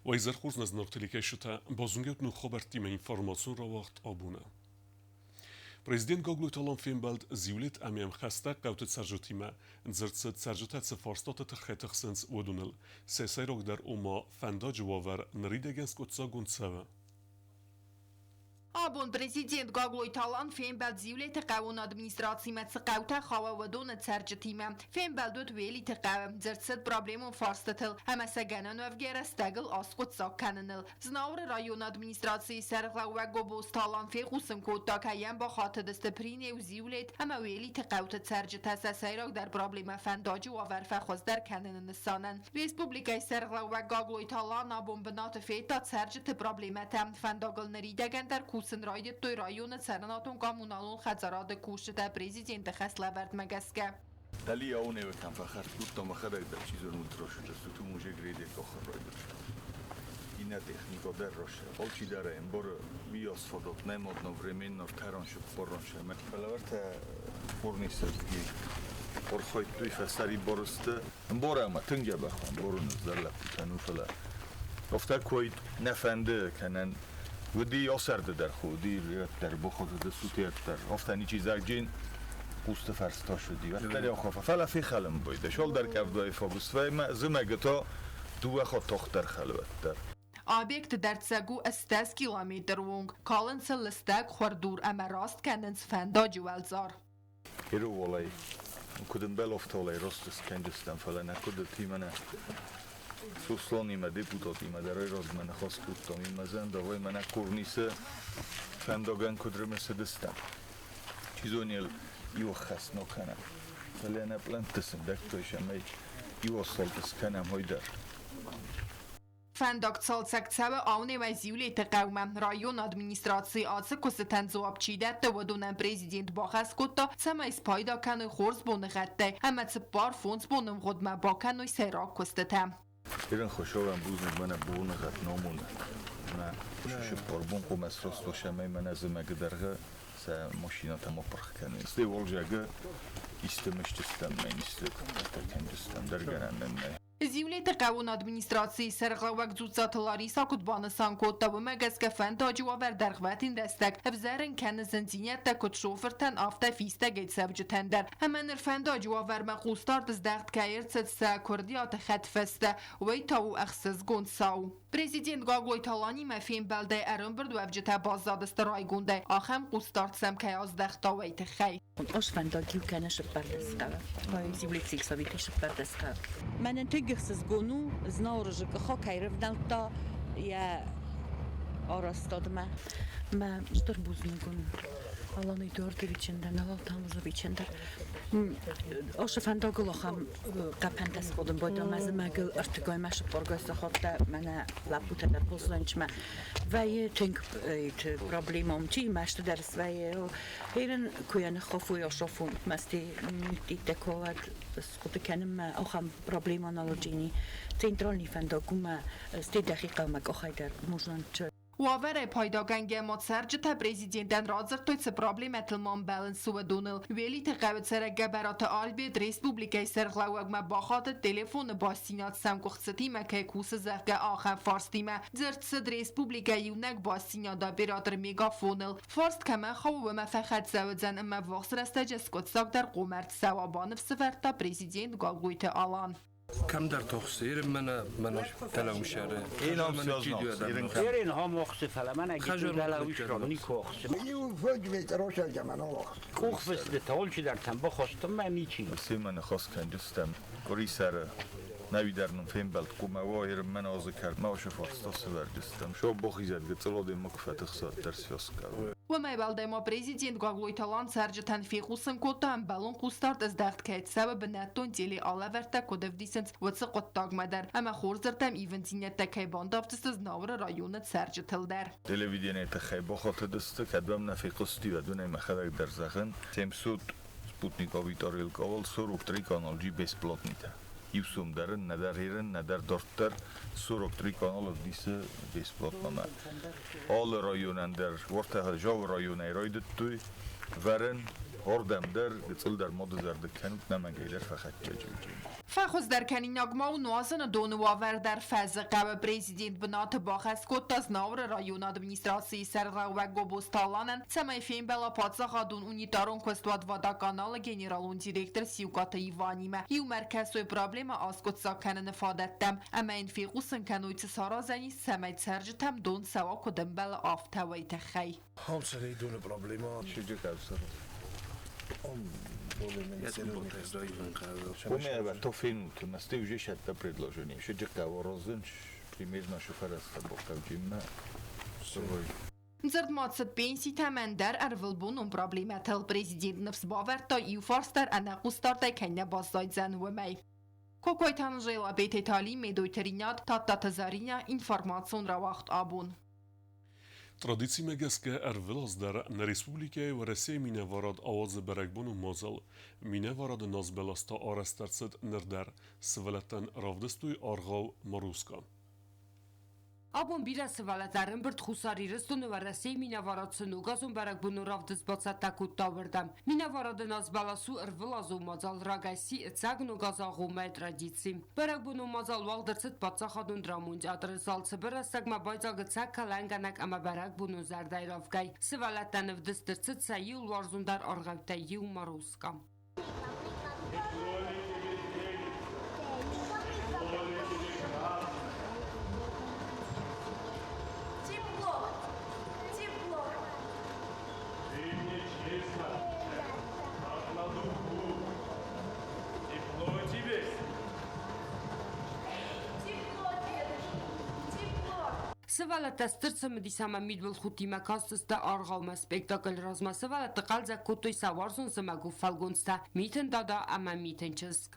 Уӕ хорз нӕ зынаргъ телекӕсджытӕ, базонгӕут ног хабӕрттимӕ информацион рауагъд абоны. Президент Гаглойты Алан фембӕлд Зиулет ӕмӕ йӕм хӕстӕг хъӕуты цӕрджытимӕ. Дзырд цыд, цӕрджытӕ цы фарстаты тыххӕй тыхсынц, уыдоныл. Сӕ сӕйрагдӕр, ома, фӕндаджы уавӕр ныридӕгӕн скъуыддзаггонд цӕуы. Абон президент Гаглойты Алан фембӕлд Зиулеты хъӕуон администрациимӕ цы хъӕутӕ хауы, уыдоны цӕрджытимӕ. Фембӕлд уыд Уелиты хъӕуы, дзырд цыд проблемон фарстытыл ӕмӕ сӕ гӕнӕнуӕвгӕ рӕстӕгыл аскъуыддзаг кӕныныл. Знауыры районы администрацийы сӕргълӕууӕг Гобозты Алан фехъусын кодта, кӕй йӕм бахатыдысты Принеу, Зиулет ӕмӕ Уелиты хъӕуты цӕрджытӕ сӕ сӕйрагдӕр проблемӕ фӕндаджы уавӕр фӕхуыздӕр кӕныны нысанӕн. Республикӕйы сӕргълӕууӕг Гаглойты Алан абон бынаты федта цӕрджыты проблемӕтӕ. Фӕндагыл ныридӕгӕн дӕр кусын райдыдтой районы цӕрӕнуатон-коммуналон хӕдзарады кусджытӕ президенты хӕслӕвӕрдмӕ гӕсгӕ. Дӕлиауынӕвӕтӕн фӕхӕрд кодта мӕхӕдӕг дӕр чи зоны уыд росыдысты тумужег редек охыр райдыдта. Иннӕ техника дӕр росы. Алчидӕр ӕй ӕмбары, уыйас фадат нӕм одновременно ӕртӕрансы, цыппарансы ӕмӕ фӕлӕвӕртӕ хурнисӕгги архайдтой фӕсӕрибар сты. Ӕмбарӕм ма тынг дзӕбӕх ӕмбарын ӕз дӕр лӕппутӕн у, фӕлӕ афтӕ куы нӕ фӕнды кӕнӕн уыди асӕрды дӕр уыди ирӕттӕ бахатыды сутӕрттӕ афтӕ ничи зӕгджын хъусты фӕрстӕ уыди уӕддӕр йӕ фӕлӕ фехӕлын байдӕ шалдӕр къӕвдайы фагусвӕймӕ зымӕгы та дыууӕ хатт тагъддӕр хӕлы уӕддӕр. Объекты дӕрддзӕг у 80 километры онг, калынц лыстӕг хуырдур ӕмӕ раст кӕнынц фӕндаджы уӕлцъар. Ируолӕй куыд ӕмбӕлофтолӕй рост скӕнджыстӕм, фӕлӕ нӕ хъуыдытимӕ нӕ Суслонимӕ, депутатимӕ дӕр размӕ ныхас кодтам, имӕ зӕндавӕй мӕнӕ Корнисы фӕндагӕн куыд рымысыдыстӕм. Чи зоны, йыл иу ӕххӕст нӕ кӕнӕм, фӕлӕ нӕ пълӕнтты сындӕггай цӕмӕй иу асфальт скӕнӕм, уый дӕр. Фӕндаг цалцӕг цӕуы Аунеуӕй Зиулеты хъӕумӕ. Районы администрацийы ацы куыстытӕн дзуапп чи дӕтты, уыдонӕн президент бахӕс кодта, цӕмӕй спайда кӕной хорз боныгъӕдтӕй ӕмӕ 4-5 боны мгъуыдмӕ бакӕной сӕйраг куыстытӕ. Ирын Хуыцауӕн бузныг мӕнӕ боныгъӕд номон мӕ сыппар бон хъуамӕ срастуа ӕмӕ мӕнӕ зымӕгы дӕргъы сӕ машинӕтӕ ма пырх кӕнын. Стӕй уалдзӕгы исты мыстыстӕм, мӕ исты кӕнджыстӕм дӕр гӕнӕн нын нӕй. Зиулеты хъӕуон администрацийы сӕргълӕууӕг Дзуццаты Лариса куыд банысан кодта, уымӕ гӕсгӕ фӕндаджы уавӕр дӕргъвӕтин рӕстӕг ӕвзӕрын кӕны зындзинӕдтӕ куыд шофыртӕн, афтӕ фистӕгӕй цӕвджытӕн дӕр. Ӕмӕ ныр фӕндаджы уавӕрмӕ хъусдард здӕхт кӕй ӕрцыд сӕ куырдиаты хӕдфӕстӕ, уый та у ӕхсызгон цау. Президент Гаглойты Аланимӕ фембӕлдӕй ӕрӕмбырдуӕвджытӕ баззадысты райгондӕй, ахӕм хъусдард сӕм кӕй аздӕхта, уый тыххӕй. Ос фӕндаг иу кӕнӕ сыппӕрдӕс хъӕуы. Зиулецик советы сыппӕрдӕс хъӕуы. Мӕнӕн тынг ӕхсызгон у, Знауыры къуха кӕй рывнӕлдта йӕ арӕзтадмӕ. Мӕ стыр бузныг уын Алан Эдуардовичӕн дӕр, Налал Тамузовичӕн дӕр. Ошо фӕндагыл ахӕм хъӕпӕнтӕ сходын байдта мӕ зымӕгыл ӕртыгай мӕ сыппаргай сахаттӕ мӕнӕ лӕппутӕ дӕр позланчмӕ вӕййы тынг проблемон чи мӕсты дӕр свӕййы. Херын куы йӕ ныххафой асафон мӕсты ниттӕ калад схъуыды кӕнынмӕ ахӕм проблема нал уыди. Центральный фӕндаг уымӕ стӕй дӕхи хъӕумӕ къахӕй дӕр можно Уавӕрӕй пайдагӕнгӕ ма цӕрджытӕ президентӕн радзырдтой, цы проблемӕтыл ма мбӕлынц, уыдоныл. Уелиты хъӕуы цӕрӕг Гӕбӕраты Альберт республикӕйы сӕргълӕууӕгмӕ бахатыд телефоны бастдзинад сӕм къуыхцытимӕ кӕй кусы, зӕгъгӕ, ахӕм фарстимӕ. Дзырд цыд республикӕйы иунӕг бастдзинады оператор Мегафоныл. Фарст кӕмӕ хауы, уымӕ фӕхӕццӕ уыдзӕн ӕмӕ ввахс рӕстӕджы скъуыддзаг дӕр хъомӕ ӕрцӕуа, баныфсӕвӕрдта президент Гаглойты Алан. Кӕмдӕр тохсы, ерын мӕнӕ мӕнӕ тӕлӕумсӕры. Ерын хом охсы, фӕлӕ мӕнӕ гиту дӕлӕуисрон никуы охсы. Иу фӕджвет росӕгӕмӕн олох. Къухфысты алчидӕртӕм бахостым мӕ ничи. Семӕ ныхас кӕнджыстӕм къуырисӕры нӕуидӕр нын фембӕлд хъуымӕ уа ерын мӕн азы кӕртмӕ ошы фарста сывӕрджыстӕм. Шо бохизӕд гыццылодем ма куы фӕтыхсад дӕр связкӕ. Уымӕй уӕлдай ма президент Гаглойты Алан цӕрджытӕн фехъусын кодта, ӕмбӕлон хъусдард здӕхт кӕй цӕуы бынӕттон телеалӕвӕрдтӕ куыд ӕвдисынц, уыцы хъуыддагмӕ дӕр ӕмӕ хорзырдӕм ивындзинӕдтӕ кӕй бандавдзысты Знауыры районы цӕрджытыл дӕр. Телевиденийы тыххӕй бахатыдысты, кӕд уӕм нӕ фехъуысти, уӕд уын ӕй мӕхӕдӕг дӕр зӕгъын. 700 спутниковый тарелкӕуыл 43 каналджи бесплатныйтӕ. Иу сом дӕр ын нӕдӕр ерын, нӕдӕр дарддӕр 43 канал ӕвдисы бесплатномӕ. Алы районӕн дӕр, уӕртӕ Жавы районӕй райдыдтой вӕрын. Ардӕм дӕр, гыццыл дӕр ма дызӕрдыг кӕнут, нӕмӕнгӕй дӕр фӕхӕццӕ. Фӕхуыздӕр кӕнинаг ма у нуазыны доны уавӕр дӕр. Фӕзыхъӕуы президент бынаты бахӕс кодта Знауыры районы администрацийы сӕргълӕууӕг Гобозты Аланӕн, цӕмӕй фембӕла паддзахадон унитарон куыстуат Водоканал-ы генералон директор Сиукъаты Иванимӕ. Иумӕ ӕркӕсой проблемӕ аскъуыддзаг кӕныны фадӕттӕм ӕмӕ йын фехъусын кӕной, цы саразӕн ис, цӕмӕй цӕрджытӕм дон цӕуа куыд ӕмбӕлы, афтӕ уый тыххӕй. Ам доны проблема. Умея то фенут, на сте уже шатта предложение. Шеджика ворозын примерно шофера сабокавджимна. Дзырд ма цыд пенситӕм, ӕндӕр ӕрвылбонон проблемӕтыл. Президент ныфс бавӕрдта, иу фарст дӕр ӕнӕхъусдардӕй кӕй нӕ баззайдзӕн, уымӕй. Кокойты Анжела, Бететы Али, Медойты Ринат, Тадтаты Заринӕ, информацион рауагъд «Абон». Традицимӕ гӕсгӕ ӕрвылаз дӕр нӕ республикӕйы Уӕрӕсейы минӕварад ауадзы бӕрӕгбонон мадзал. Минӕварады назбӕлас та арӕзт ӕрцыд ныр дӕр. Сывӕллӕттӕн равдыстой аргъау «Маруська». Абон бирӕ сывӕллӕттӕ ӕрӕмбырд Хуссар Ирыстоны Уӕрӕсейы минӕварад цы ногазон бӕрӕгбоны равдыст бацӕттӕ кодта, уырдӕм. Минӕварады назбӕлас у ӕрвылазон мадзал, рагӕй сси ӕцӕг ногазагъоммӕйы традици. Бӕрӕгбонон мадзал уагъд ӕрцыд паддзахадон драмон театры зал. Цыбыр рӕстӕгмӕ байдзаг ӕцӕг кӕлӕнгӕнӕг ӕмӕ бӕрӕгбонон зӕрдӕйы равгӕй. Сывӕллӕттӕн ӕвдыст ӕрцыд сӕ иу уарзондӕр аргъӕуттӕй иу Маруська. Тепло, тепло. Ты мне честно как на духу. Тепло тебе? Тепло, дедушка, тепло. Сывӕллӕттӕ стыр цымыдис ӕмӕ мидбылхудтимӕ кастысты аргъаумӕ. Спектакль размӕ сывӕллӕтты хъӕлдзӕг кодтой сӕ уарзон зымӕгон фӕлгонцтӕ Митын Дада ӕмӕ Митын чызг.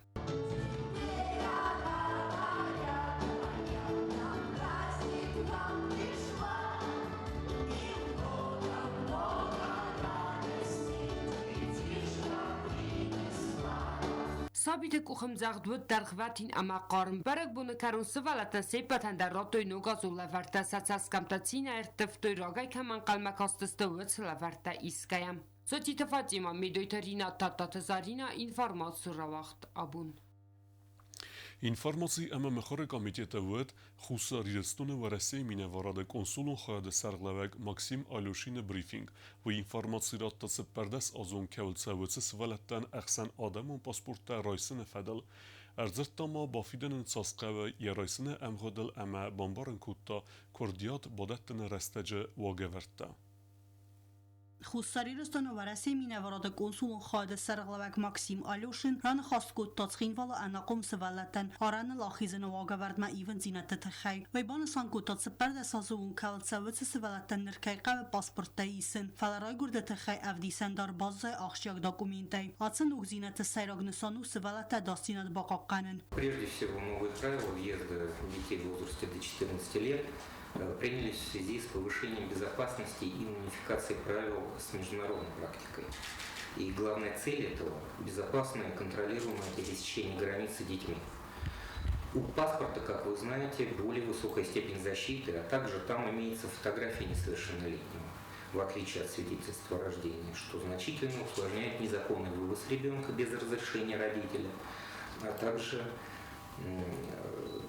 Сабиты къухӕмдзӕгъд уыд дӕргъвӕтин ӕмӕ хъарм. Бӕрӕгбоны кӕрон сывӕллӕттӕн се ппӕтӕн дӕр радтой ногазон лӕвӕрттӕ, сӕ цӕсгӕмттӕ цинӕй ӕрттывтой, рагӕй кӕм ӕнхъӕлмӕ кастысты, уыцы лӕвӕрттӕ исгӕйӕ. Соттиты Фатима, Медойты Ринат, Тадтаты Заринӕ, информацион рауагъд «Абон». Информаци ӕмӕ мыхуыры комитеты уыд Хуссар Ирыстоны Уӕрӕсейы минӕварады консулон хайады сӕргълӕууӕг Максим Алешины брифинг. Уый информаци радта 14-азон кӕуыл цӕуы, уыцы сывӕллӕттӕн ӕхсӕнадӕмон паспорттӕ райсыны фӕдыл. Ӕрдзырдта ма бафидын ын цас хъӕуы йӕ райсыны ӕмгъуыдыл ӕмӕ бамбарын кодта куырдиат бадӕттыны рӕстӕджы уагӕвӕрдтӕ. Хуссар Ирыстоны Уӕрӕсейы минӕварады консулон хайады сӕргълӕууӕг Максим Алешин раныхас кодта Цхинвалы ӕнахъом сывӕллӕттӕн арӕныл ахизыны уагӕвӕрдмӕ ивындзинӕдты тыххӕй. Уый банысан кодта, 14 азы онг кӕуыл цӕуы, уыцы сывӕллӕттӕн ныр кӕй хъӕуы паспорттӕ исын, фӕлӕ райгуырды тыххӕй ӕвдисӕндар баззайы ахсджиаг документӕй. Ацы ногдзинӕдты сӕйраг нысан у сывӕллӕтты ӕдасдзинад бахъахъхъӕнын. Прежде всего, новые правила въезда детей в возрасте до 14 лет принялись в связи с повышением безопасности и унификацией правил с международной практикой. И главная цель этого – безопасное контролируемое пересечение границы детьми. У паспорта, как вы знаете, более высокая степень защиты, а также там имеется фотография несовершеннолетнего, в отличие от свидетельства о рождении, что значительно усложняет незаконный вывоз ребенка без разрешения родителя, а также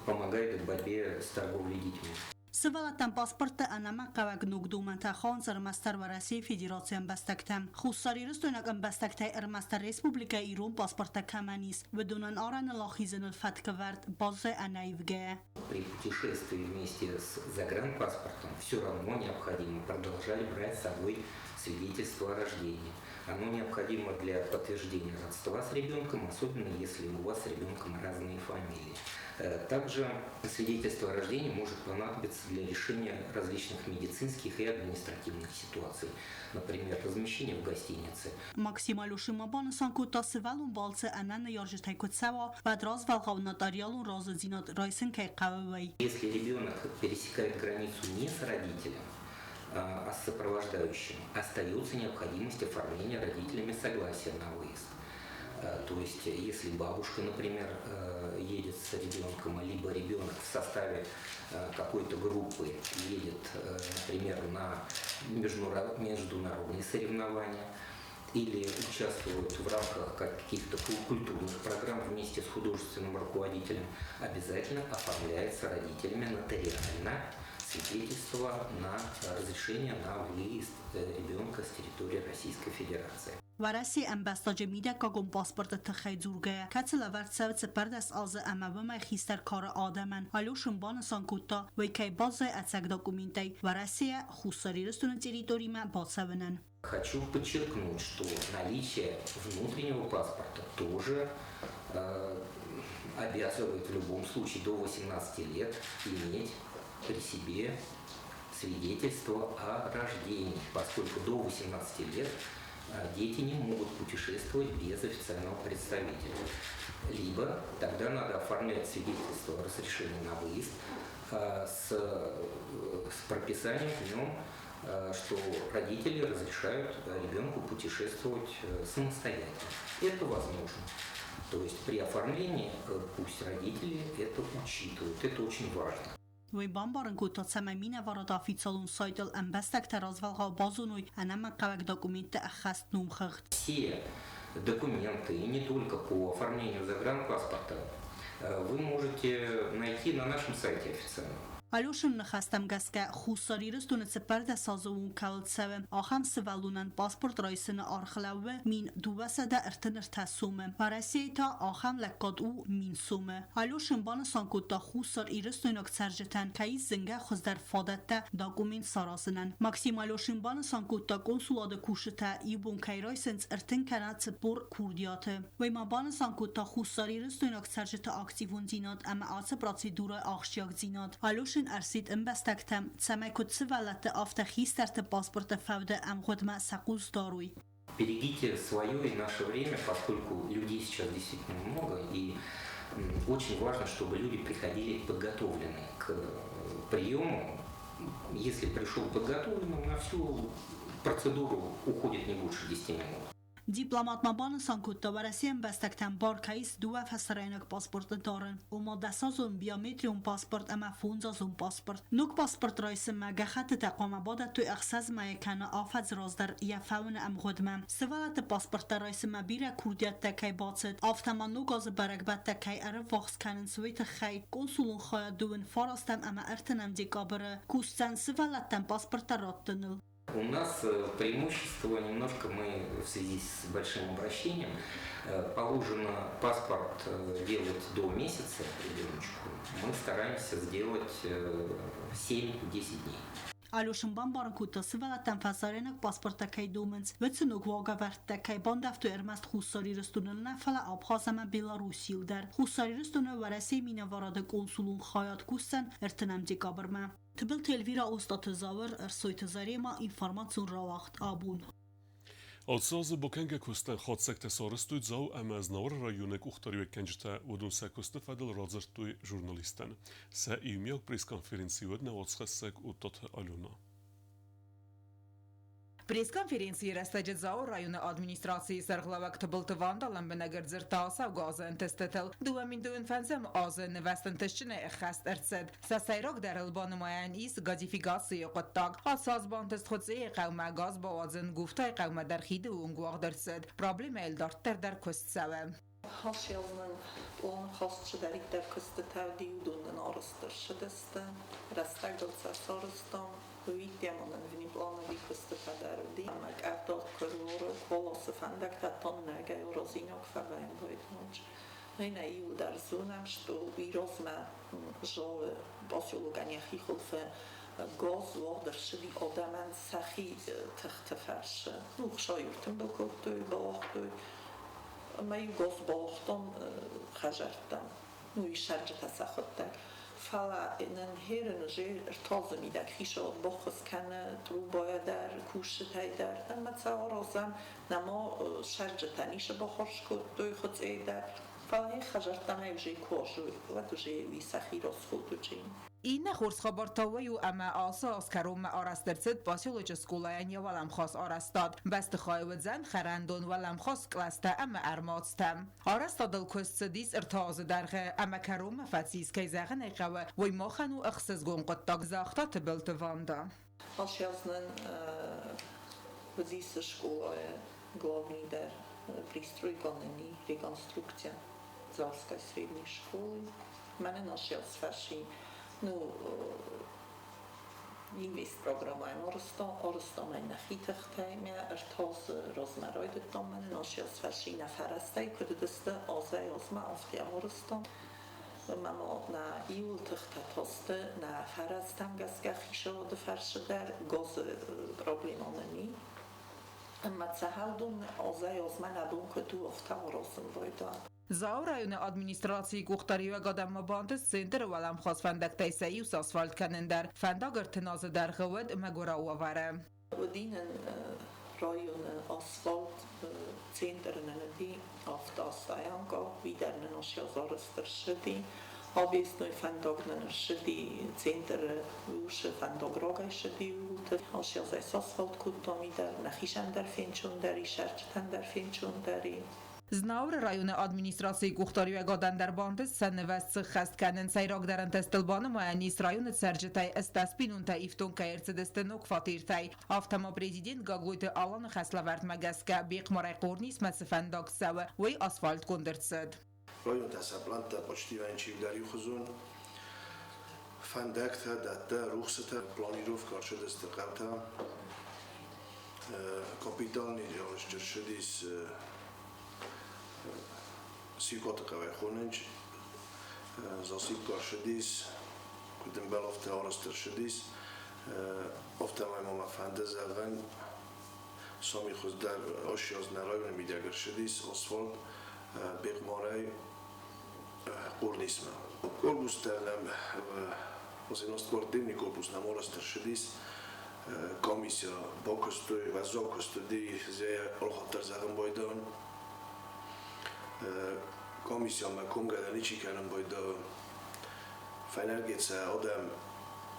помогает в борьбе с торговлей детьми. Сывӕллӕттӕн паспортты ӕнӕмӕнгхъӕуӕг ног домӕнтӕ хауынц ӕрмӕстдӕр Уӕрӕсейы Федерацийы ӕмбӕстӕгтӕм. Хуссарирыстойнаг ӕмбӕстӕгтӕй ӕрмӕстдӕр республикӕйы ирон паспорттӕ кӕмӕн ис, уыдонӕн арӕныл ахизыныл фӕткӕвӕрд баззайы ӕнӕивгӕйӕ. При путешествии вместе с загранпаспортом все равно необходимо продолжать брать с собой свидетельство о рождении. Оно необходимо для подтверждения родства с ребенком, особенно если у вас с ребенком разные фамилии. Также свидетельство о рождении может понадобиться для решения различных медицинских и административных ситуаций. Например, размещение в гостинице. Максим Алешин ма банысан кодта, сывӕллон балцы ӕнӕ ныййарджытӕй куы цӕуа, уӕд развӕлгъау нотариалон разыдзинад райсын кӕй хъӕуы, уый. Если ребенок пересекает границу не с родителем, а с сопровождающим, остается необходимость оформления родителями согласия на выезд. То есть, если бабушка, например, едет с ребенком, либо ребенок в составе какой-то группы едет, например, на международные соревнования, или участвуют в рамках каких-то культурных программ вместе с художественным руководителем, обязательно оформляется родителями нотариально свидетельство на разрешение на выезд ребенка с территории Российской Федерации. Уӕрӕсейы ӕмбӕстаджы мидӕггагон паспорты тыххӕй дзургӕйӕ, кӕцы лӕвӕрд цӕуы 14 азы ӕмӕ уымӕй хистӕр кары адӕмӕн, Алешин банысан кодта, уый кӕй баззайы ӕцӕг документӕй Уӕрӕсейӕ Хуссар Ирыстоны территоримӕ бацӕуынӕн. Хочу подчеркнуть, что наличие внутреннего паспорта тоже обязывает в любом случае до 18 лет иметь при себе свидетельство о рождении, поскольку до 18 лет дети не могут путешествовать без официального представителя. Либо тогда надо оформлять свидетельство о разрешении на выезд с прописанием в нем, что родители разрешают ребенку путешествовать самостоятельно. Это возможно. То есть при оформлении пусть родители это учитывают. Это очень важно. Уый бамбарын кодта, цӕмӕй минӕварады официалон сайтыл ӕмбӕстӕгтӕ развӕлгъау базоной ӕнӕмӕнгхъӕуӕг документты ӕххӕст номхыгъд. Все документы, и не только по оформлению загранпаспорта, вы можете найти на нашем сайте официальном. Алешины ныхӕстӕм гӕсгӕ, Хуссар Ирыстоны 14 азы онг кӕуыл цӕуы, ахӕм сывӕллонӕн паспорт райсыны аргъ лӕууы 1233 сомы, Уӕрӕсейы та ахӕм лӕггад у 1000 сомы. Алешин банысан кодта, Хуссар Ирыстойнаг цӕрджытӕн кӕй ис зынгӕ хуыздӕр фадӕттӕ документ саразынӕн. Максим Алешин банысан кодта, консулады кусджытӕ иу бон кӕй райсынц 30 кӕнӕ 40 курдиаты. Уый ма банысан кодта хуссарирыстойнаг цӕрджыты активондзинад ӕмӕ ацы процедурӕйы ахсджиагдзинад. Алешин ӕрсидт ӕмбӕстӕгтӕм, цӕмӕй куыд сывӕллӕтты, афтӕ хистӕрты паспорты фӕуды ӕмгъуыдмӕ сӕ хъус дарой. Берегите свое и наше время, поскольку людей сейчас действительно много, и очень важно, чтобы люди приходили подготовленные к приему. Если пришел подготовленным, на всю процедуру уходит не больше 10 минут. Дипломат ма банысан кодта, Уӕрӕсейы ӕмбӕстӕгтӕн бар кӕй ис дыууӕ фӕсарӕйнаг паспорты дарын, ома дӕсазон биометрион паспорт ӕмӕ фондзазон паспорт. Ног паспорт райсынмӕ гӕххӕттытӕ хъуамӕ бадӕттой ӕхсӕз мӕйы кӕнӕ афӕдз раздӕр йӕ фӕуыны ӕмгъуыдмӕ. Сывӕллӕтты паспорттӕ райсынмӕ бирӕ курдиӕттӕ кӕй бацыд, афтӕ ма ног азы бӕрӕгбӕттӕ кӕй ӕрыввахс кӕнынц, уый тыххӕй консулон хайад дыууын фарастӕм ӕмӕ ӕртынӕм декабры кусдзӕн сывӕллӕттӕн паспорттӕ раттыныл. У нас преимущество немножко мы в связи с большим обращением положено паспорт делать до месяца ребеночку. Мы стараемся сделать 7-10 дней. Алешин бамбарын кодта, сывӕллӕттӕн фӕсарӕйнаг паспорттӕ кӕй домынц, уыцы ног уагӕвӕрдтӕ кӕй бандӕвтой ӕрмӕст Хуссар Ирыстоныл нӕ, фӕлӕ Абхаз ӕмӕ Белоруссийыл дӕр. Хуссар Ирыстоны Уӕрӕсейы минӕварады консулон хайад кусдзӕн ӕртынӕм декабрмӕ. Тыбылты Эльвира, Остъаты Зауыр, Ӕрсойты Зарема, информацион рауагъд Абон. Ацы азы бакӕнгӕ куыстӕн хатдзӕгтӕ сарӕзтой Дзау ӕмӕ Знауыры районы къухдариуӕггӕнджытӕ, уыдон сӕ куысты фӕдыл радзырдтой журналисттӕн. Сӕ иумиаг пресс-конференцийы уыд нӕ уацхӕссӕг Оттаты Алена. Пресс-конференцийы рӕстӕджы Дзауы районы администрацийы сӕргълӕууӕг Тыбылты Ванда лӕмбынӕг ӕрдзырдта ацӕугӕ азы ӕнтыстытыл. 2025 азы нывӕзт ӕнтыстджынӕй ӕххӕст ӕрцыд. Сӕ сӕйрагдӕрыл банымайӕн ис газификацийы хъуыддаг. Ацы аз бантыст Хуыцъейы хъӕумӕ газ бауадзын, Гуфтайы хъӕумӕ дӕр хиды онг уагъд ӕрцыд. Проблемӕйыл дарддӕр дӕр куыст цӕуы. Хаселнын пъланы хаст цыдӕриддӕр куыстытӕ уыди, уыдон нын арӕзт ӕрцыдысты. Рӕстӕгыл сӕ сарӕзтам. Уыййеддӕмӕ нын внеплановый куыстытӕ дӕр уыди. Ӕмӕ къӕвда куы руары, колосы фӕндӕгтӕ тоннӕгай аразинаг фӕвӕййын байдымӕджы. Гъе иуылдӕр зонӕм, что уый размӕ залы поселокӕн йӕхи хуылфы газ уагъд ӕрцыди адӕмӕн сӕхи тыхты фӕрцы. Ну, хсайы ӕртымбыл кодтой, бауагътой. Ӕмӕ-иу газ бауагътам хӕдзӕрттӕм. Ну, и сӕрджытӕ сӕхуыдтӕг. Фӕлӕ нын херын уже ӕртадзы мидӕг хицауад баххуыс кӕны трубайӕ дӕр, кусджытӕй дӕр. Ӕмӕ сӕ аразӕм, нӕма сӕрджытӕ ницы баххуыс кодтой Хуыцъейы дӕр. Фӕлӕ хӕдзӕрттӕм уже куы азой, уӕд уже уый сӕхи расход уыди. Иннӕ хорз хабар та уый у, ӕмӕ ацы аз кӕронмӕ арӕзт ӕрцыд поселочы скъолайӕн йӕ уӕлӕмхас арӕзтад. Бӕстыхайы уыдзӕн хӕрӕндон, уӕлӕмхас кълӕстӕ ӕмӕ ӕрмадзтӕ. Арӕзтадыл куыст цыдис 3 азы дӕргъы ӕмӕ кӕронмӕ фӕцис, кӕй зӕгъын ӕй хъӕуы, уый махӕн у ӕхсызгон хъуыддаг, загъта Тыбылты Ванда. Ацы аз нын уыдис скъолайы Главный дӕр пристройка нын реконструкция Дзавской средней школы. Мӕнӕн ащиаз фӕрси, ну, инвестпрограммӕйӕн арӕзтам ӕй нӕхи тыхтӕй, мӕ ӕртӕ азы размӕ райдыдтам, мӕнӕн ащиаз фӕрси нӕ фӕрӕзтӕй куыд уыдысты азӕй-азмӕ, афтӕ арӕзтам. Ӕмӕ ма нӕ иуыл тыхтӕ тасты, нӕ фӕрӕзтӕм гӕсгӕ хицауады фӕрсы дӕр газы проблемӕ нын и. Ӕмӕ цӕхӕлдон азӕй-азмӕ нӕ бон куыд у, афтӕ аразын байдайӕм. Дзауы районы администрацийы къухдариуӕгад ӕмӕ бантыст центры уӕлӕмхас фӕндӕгтӕй сӕ иу сасфальт кӕнын дӕр. Фӕндаг 30 азы дӕргъы уыд мӕгуырау уавӕры. Уыди нын районы асфальт, центры нын уыди автостоянка, уый дӕр нын ссӕдз ӕрцыди. Объездной фӕндаг нын ссыди центры усы фӕндаг рагӕй ссыди ууылты. Ссӕдзӕй сасфальт кодтам уый дӕр, нӕхицӕн дӕр фенцондӕр и, сӕрджытӕн дӕр фенцондӕр и. Знауыры районы администрацийы къухдариуӕгадӕн дӕр бантыст сӕ нывӕзт сыххӕст кӕнын. Сӕйрагдӕр ӕнтыстыл банымайӕн ис, районы цӕрджытӕй 80 бинонтӕ ифтонг кӕй ӕрцыдысты ног фатертӕй. Афтӕ ма президент Гаглойты Аланы хӕслӕвӕрдмӕ гӕсгӕ Бехъмарӕй Хъорнисмӕ цы фӕндаг цӕуы, уый асфальтгонд ӕрцыд. Районтӕ сӕ плантӕ почти вӕнчивдӕр иухуызон. Фӕндӕгтӕ, дӕттӕ, рухсытӕ, планировка ӕрцыдысты хъӕутӕ. Капитальный ӕрцыдис Сикъоты хъӕуӕй хонынч, засыпка ӕрцыдис, куыд ӕмбӕлы, афтӕ арӕзт ӕрцыдис. Афтӕмӕй ма мӕ фӕнды зӕгъын, сомихуыз дӕр ӕссӕдз нӕ районы мидӕг ӕрцыдис асфальт Бехъмарӕй Хъорнисмӕ. Корпустӕ нӕм 18 квартирный корпус нӕм арӕзт ӕрцыдис. Комиссия бакуыстой, уӕззау куыст уыди, зӕй алхатт дӕр зӕгъын байдайон. Комиссиямӕ комгӕ дӕр ничи кӕнын байдайы. Фӕйнӕргецӕ адӕм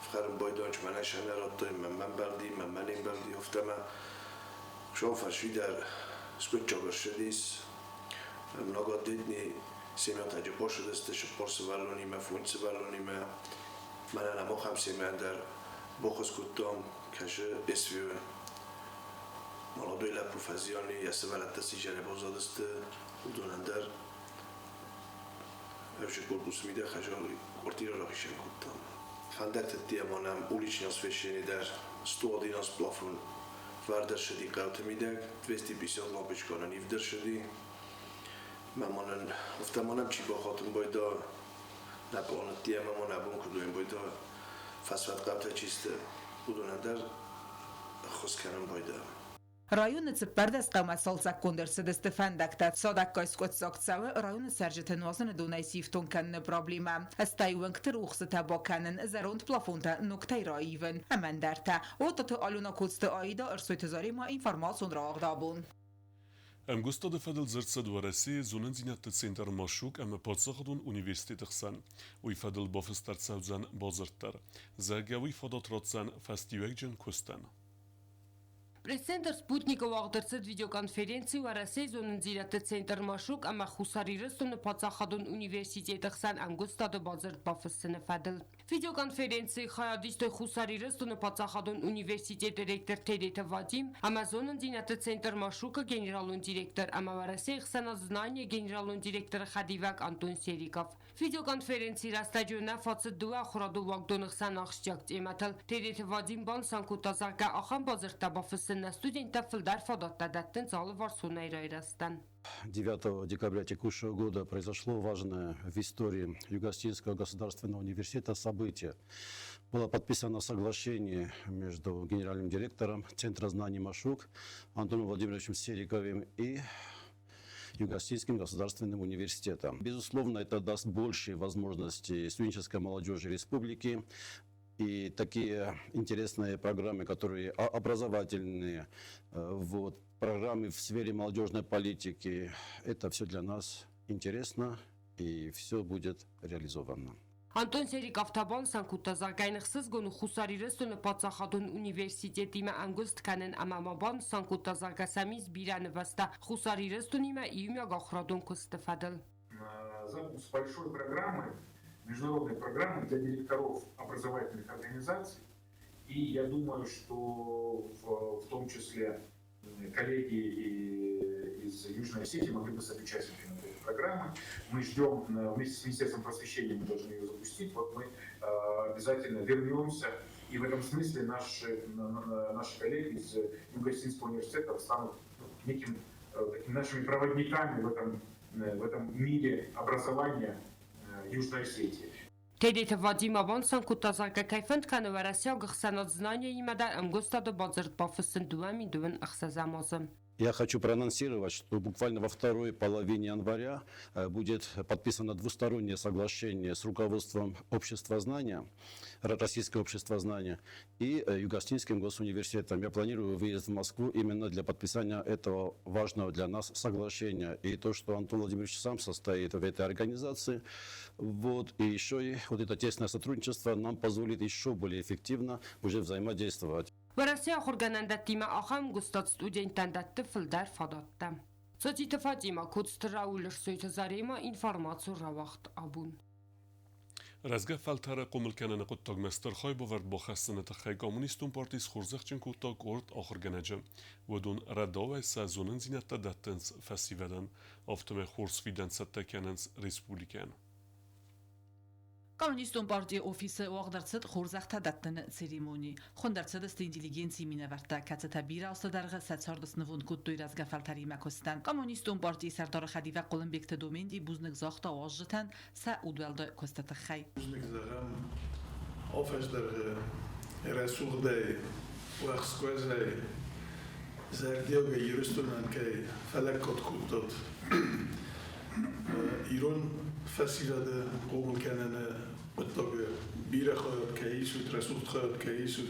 фхӕрын байдайынц, мӕнӕ сӕ нӕ радтой, мӕнмӕ ӕмбӕлди, мӕнмӕ не мбӕлди, афтӕмӕ. Хуыцау фӕсвидар скъуыдджаг ӕрцыдис. Многодетный семьятӕ бацыдысты цыппар сывӕллонимӕ, фондз сывӕллонимӕ. Мӕнӕн ӕм ахӕм семьяйӕн дӕр баххуыс кодтам, кӕсы СВО. Молодой лӕппу фӕзиани, йӕ сывӕллӕттӕ сизӕрӕй баззадысты, уыдонӕн дӕр ӕвзаг корпусы мидӕг хӕзар квартирӕ рахицӕн кодтам. Фӕндӕгты ӕдде ма нӕм уличный освещение дӕр 111 плафон вӕрд ӕрцыди хъӕуты мидӕг, 250 лампочка нын ивд ӕрцыди. Мӕ ма нын, афтӕ ма нӕм чи бахатын байда, нӕ пъланӕтти ӕмӕ ма нӕ бон куыд уӕм байда, фӕсвӕд хъӕутӕ чи сты, уыдонӕн дӕр ӕххуыс кӕнын байда. Районы 14 хъӕумӕ цалцӕггонд ӕрцыдысты фӕндӕгтӕ. Цадӕггай скъуыддзаг цӕуы районы цӕрджыты нуазыны донӕй сифтонг кӕныны проблемӕ. Стӕй уынгты рухсытӕ бакӕнын, зӕронд плафонтӕ ногтӕй раивын ӕмӕ ӕндӕртӕ. Ототы Алена, Коцты Аида, Ӕрсойты Заремӕ, информацион рауагъд «Абон». Ӕмгуыстады фӕдыл дзырд цыд Уӕрӕсейы зонындзинӕдты центр Машук ӕмӕ паддзахадон университеты хсӕн. Уый фӕдыл бафыст ӕрцӕудзӕн бадзырд дӕр. Зӕгъгӕ, уый фадат ратдзӕн фӕстиуӕгджын куыстӕн. Пресс-центр «Спутник»-ы уагъд ӕрцыд видеоконференци Уӕрӕсейы зонындзинӕдты центр Машук ӕмӕ Хуссар Ирыстоны паддзахадон университеты хсӕн ӕмгуыстады бадзырд бафыссыны фӕдыл. Видеоконференцийы хайад истой Хуссар Ирыстоны паддзахадон университеты ректор Тедеты Вадим ӕмӕ зонындзинӕдты центр Машук-ы генералон директор ӕмӕ Уӕрӕсейы ӕхсӕнад «Знание» генералон директоры хӕдивӕг Антон Сериков. Видеоконференцийы рӕстӕджы уынаффӕ цыд дыууӕ ахуырадон уагдоны хсӕн ахсджиаг темӕтыл. Тедеты Вадим банысан кодта, зӕгъгӕ, ахӕм бадзырдтӕ бафыссын нӕ студенттӕ фылдӕр фадӕттӕ дӕттынц алыварсонӕй райрӕзтӕн. 9 декабря текущего года произошло важное в истории Юго-Осетинского государственного университета событие. Было подписано соглашение между генеральным директором Центра знаний «Машук» Антоном Владимировичем Сериковым и Юго-Осетинским государственным университетом. Безусловно, это даст большие возможности студенческой молодежи республики и такие интересные программы, которые образовательные, вот, программы в сфере молодежной политики, это все для нас интересно и все будет реализовано. Антон Сериков та банысан кодта, зӕгъгӕ, йын ӕхсызгон у Хуссар Ирыстоны паддзахадон университетимӕ ӕмгуыст кӕнын ӕмӕ ма банысан кодта, зӕгъгӕ, сӕм ис бирӕ нывӕзтӕ Хуссар Ирыстонимӕ иумиаг ахуырадон куысты фӕдыл. Запуск большой программы, международной программы для директоров образовательных организаций. И я думаю, что в том числе Коллеги из Южной Осетии могли бы стать участниками этой программы. Мы ждем, вместе с Министерством просвещения мы должны ее запустить. Вот мы обязательно вернемся. И в этом смысле наши коллеги из Юго-Осетинского университета станут, ну, неким такими нашими проводниками в этом мире образования Южной Осетии. Тедеты Вадима банысан кодта, зӕгъгӕ, кӕй фӕнд кӕны Уӕрӕсейаг ӕхсӕнад Знание-имӕ дӕр ӕмгуыстады бадзырд бафыссын 2026 азы. Я хочу проанонсировать, что буквально во второй половине января будет подписано двустороннее соглашение с руководством Общества знания, Российского общества знания и Юго-Осетинским госуниверситетом. Я планирую выезд в Москву именно для подписания этого важного для нас соглашения. И то, что Антон Владимирович сам состоит в этой организации, вот, и еще и вот это тесное сотрудничество нам позволит еще более эффективно уже взаимодействовать. Уӕрӕсейы ахуыргӕнӕндӕттимӕ ахӕм ӕмгуыстад студенттӕн дӕтты фылдӕр фадӕттӕ. Цоциты Фатима, Коцты Рауль, Рсойты Зарема, информацион рауагъд Абон. Рӕзгӕ фӕлтӕры хъомыл кӕныны хъуыддагмӕ стыр хайбавӕрд бахӕссыны тыххӕй Коммунистон парти схорзӕхджын кодта къорд ахуыргӕнӕджы. Уыдон рӕдауӕй сӕ зонындзинӕдтӕ дӕттынц фӕсивӕдӕн, афтӕмӕй хорз фидӕн цӕттӕ кӕнынц республикӕйӕн. Коммунистон партийы офисы уагъд ӕрцыд хорзӕхтӕ дӕттыны церемони. Хуынд ӕрцыдысты интеллигенцийы минӕвӕрттӕ, кӕцытӕ бирӕ азты дӕргъы сӕ цард снывонд кодтой рӕзгӕ фӕлтӕримӕ куыстӕн. Коммунистон партийы сӕрдары хӕдивӕг Хъуылымбегты Доменти бузныг загъта уазджытӕн сӕ удуӕлдай куысты тыххӕй. Бузныг зӕгъӕм, афӕдз дӕргъы рӕсугъдӕй, уӕхскуӕзӕй, зӕрдиагӕй Ирыстонӕн кӕй фӕлӕггад кодтат ирон фӕсивӕды хъомыл кӕныны хъуыддаджы бирӕ хайад кӕй исут, рӕсугъд хайад кӕй исут.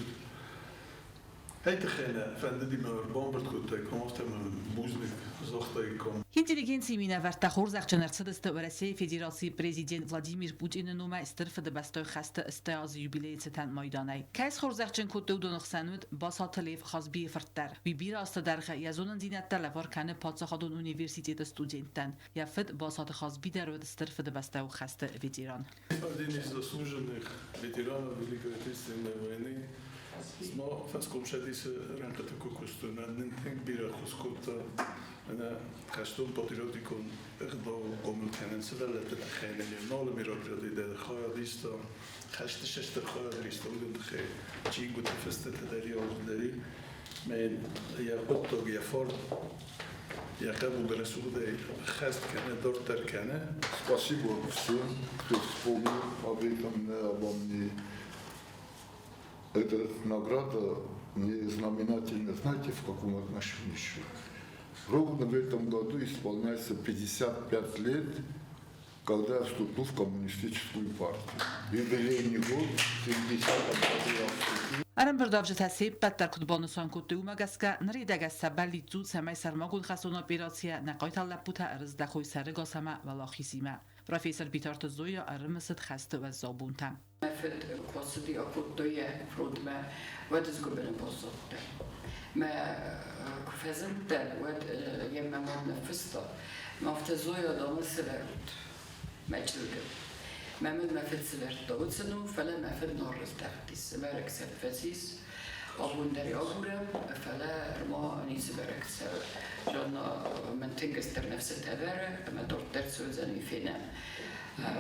Ай тыххӕй нӕ фӕндыди мӕ ӕрбамбырд кодтаиккам, афтӕ мӕ бузныг загътаиккам. Интеллигенцийы минӕвӕрттӕ хорзӕхджын ӕрцыдысты Уӕрӕсейы Федерацийы президент Владимир Путины номӕй Стыр Фыдыбӕстӕйы хӕсты 80 азы юбилейы цытӕн майданӕй. Кӕй схорзӕхджын кодтой, уыдоны хсӕн уыд Басаты Лев Хазбийы фырт дӕр. Уый бирӕ азты дӕргъы йӕ зонындзинӕдтӕ лӕвар кӕны паддзахадон университеты студенттӕн. Йӕ фыд Басаты Хазби дӕр уыд Стыр Фыдыбӕстӕйы хӕсты ветеран. Один из заслуженных ветеранов Великой Отечественной войны. Ма фӕскомцӕдисы рӕнхъыты куы куыстон, нын тынг бирӕ ӕххуыс кодта мӕнӕ хӕстон-патриотикон ӕгъдауыл хъомыл кӕнын сывӕллӕтты тыххӕй. Нын алы мероприятийы дӕр хайад иста, хӕсты стыр хайад иста, уыдон тыххӕй чингуыты фыстыты дӕр, дӕр мӕ йын йӕ хъуыддаг, йӕ фарн йӕ хъӕбул рӕсугъдӕй хӕст кӕны, дарддӕр кӕны. Спасибо всем, кто вспомнил об этом, обо мне. Эта награда мне знаменательна, знаете, в каком отношении еще? Ровно в этом году исполняется 55 лет, когда я вступил в коммунистическую партию. Юбилейный год, в 70 году я вступил. Ӕрӕмбырдуӕвджытӕ се ппӕт дӕр куыд банысан кодтой, уымӕ гӕсгӕ ныридӕгӕн сӕ бӕллиц у, цӕмӕй сӕрмагонд хӕстон операцийӕ нӕ хъайтар лӕппутӕ ӕрыздӕхой сӕрыгас ӕмӕ уӕлахизимӕ. Профессор Битарты Зоя ӕрымысыд хӕсты уӕззау бонтӕ. Мӕ фыд куы ацыди, акодтой йӕ фронтмӕ, уӕд ӕз гуыбыны баззадтӕн. Мӕ куы фӕзындтӕн, уӕд йӕм мӕ мад ныффыста: Мӕ афтӕ Зоя дамы сывӕрут мӕ чызгы. Мӕ мын мӕ фыд сывӕрдта уыцы ном, фӕлӕ мӕ фыд нал раздӕхтис, бӕрӕг сӕ фӕцис. Абон дӕр агурӕм, фӕлӕ ма ницы бӕрӕг цӕуы. Жанна мын тынг стыр ныфсытӕ ӕвӕры, ӕмӕ дарддӕр цы уыдзӕн, уый фенӕм.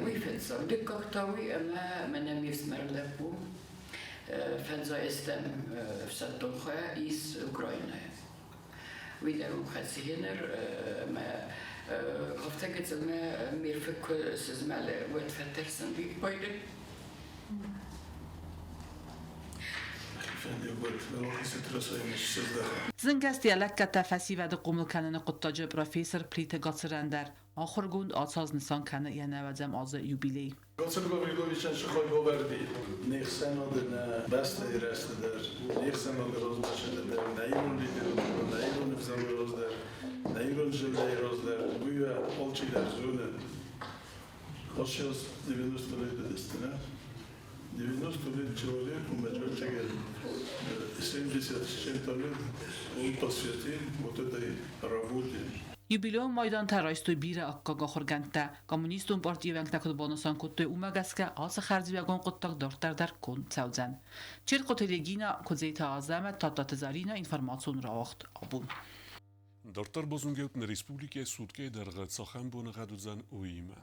Уый фыццаг. Дыккаг та уый, ӕмӕ мӕнӕ ме фсымӕры лӕппу фӕндзайӕстӕм ӕфсӕддон хайӕ ис Украинӕйы. Уый дӕр у хӕцы генер ӕмӕ афтӕ гыццылмӕ ме рфыг куы сызмӕлы, уӕд фӕтӕрсын виппайды. Зынгӕ йӕ лӕггӕдтӕ фӕсивӕды хъомыл кӕныны хъуыддаджы профессор Плиты Гацырӕн дӕр. Ахуыргонд ацы аз нысан кӕны йӕ 90-ӕм азы юбилей. Гацыр Гавриловичӕн цы хайбавӕрд и не хсӕнады, нӕ бӕстӕйы рӕзты дӕр, не хсӕнады размӕцыды дӕр, нӕ ирон литературӕ, нӕ ирон ӕвзагы раз дӕр, нӕ ирон зӕрдӕйы раз дӕр, уый алчидӕр зоны. А сейчас 90 лет дестина. 90 лет человеку, 70 с чем-то лет он посвятил вот этой работе. Юбилейон майдантӕ райстой бирӕ аккаг ахуыргӕндтӕ. Коммунистон партийы уӕнгтӕ куыд банысан кодтой, уымӕ гӕсгӕ ацы хӕрзиуӕгон хъуыддаг дарддӕр дӕр конд цӕудзӕн. Черкъоты Регина, Куыдзеты Азӕмӕт, Тадтаты Зӕринӕ, информацион рауагъд абон. Дарддӕр базонгӕут нӕ республикӕйы суткӕйы дӕргъы цахӕм боныгъӕд уыдзӕн, уыимӕ.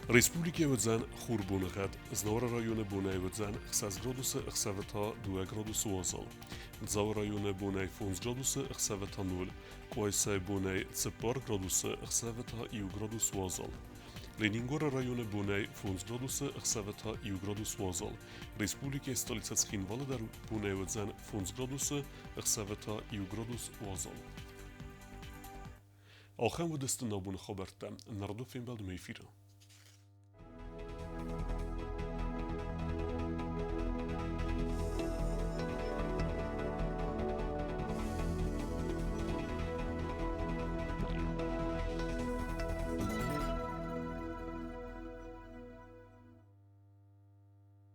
Республикӕйы уыдзӕн хурбоныгъӕд. Знауыры районы бонӕй уыдзӕн 6 градусы, ӕхсӕвы та 2 градусы уазал. Дзауы районы бонӕй 5 градусы, ӕхсӕвы та 0. Къуайсайы бонӕй 4 градусы, ӕхсӕвы та 1 градус уазал. Ленингоры районы бонӕй 5 градусы, ӕхсӕвы та 1 градус уазал. Республикӕйы столицӕ Цхинвалы дӕр бонӕй уыдзӕн 5 градусы, ӕхсӕвы та 1 градус уазал. Ахӕм уыдысты нӕ абоны хабӕрттӕ. Нырды фембӕлдмӕ эфиры.